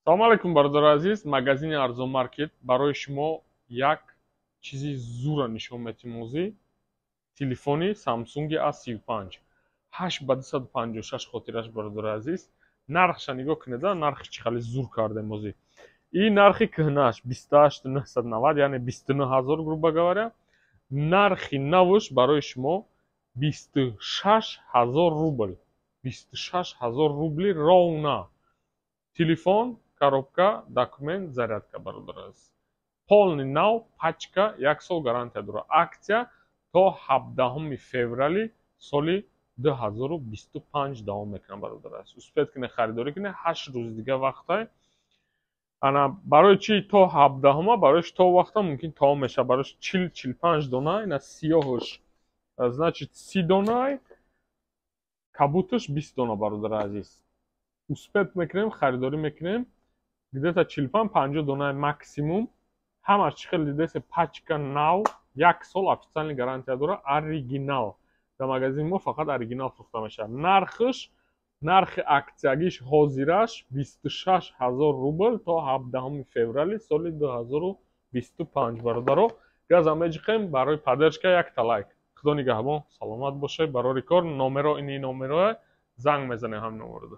Салому алайкум, бародари азиз. Магазини Арзон Маркет барои шумо як чизи зура нишон метиҳем ҳозир. Телефони Самсунги A35, 8 ба 256 хотираш. Бародари азиз, нархша нигоҳ кунеда, нархи чӣ хеле зур кардем ҳозир. И нархи кӯҳнааш 28 990, яъне 29 000, грубо говоря. Нархи навш барои шумо 26 000 рубл, 26 000 рубли ровно. Телефон, коробка, документ, зарядка, бародар азиз, полный нав, пачка, як сол гарантия дорад. Акция то 17 феврали соли 2025 давом мекунад. Бародар азиз, успеть кунед, харидорӣ кунед, 8 рӯзи дига вақтай. Ана барои чӣ то 17-ума? Барои то вақта мумкин тамом мешавад. Барои 40, 45 дона. Ина сиёҳш, значит, 30 донай, кабуташ 20 дона. Бародари азиз, успеть мекунем, харидорӣ мекунем, где-то 45, 50 донаи максимум. Ҳамаш чӣ хел дидесе, пачка нав, як сол официальный гарантия дорад, оригинал. Дар магазини мо фақат оригинал фурӯхта мешавад. Нархш, нархи акциягиш ҳозираш 26 000 рубл то 17 феврали соли 2025. Бародаро, газам меҷиқем. Барои поддержка якта лайк. Худо нигаҳбон, саломат бошед. Барори кор, номеро ини номероа, занг мезанем ҳам номерода.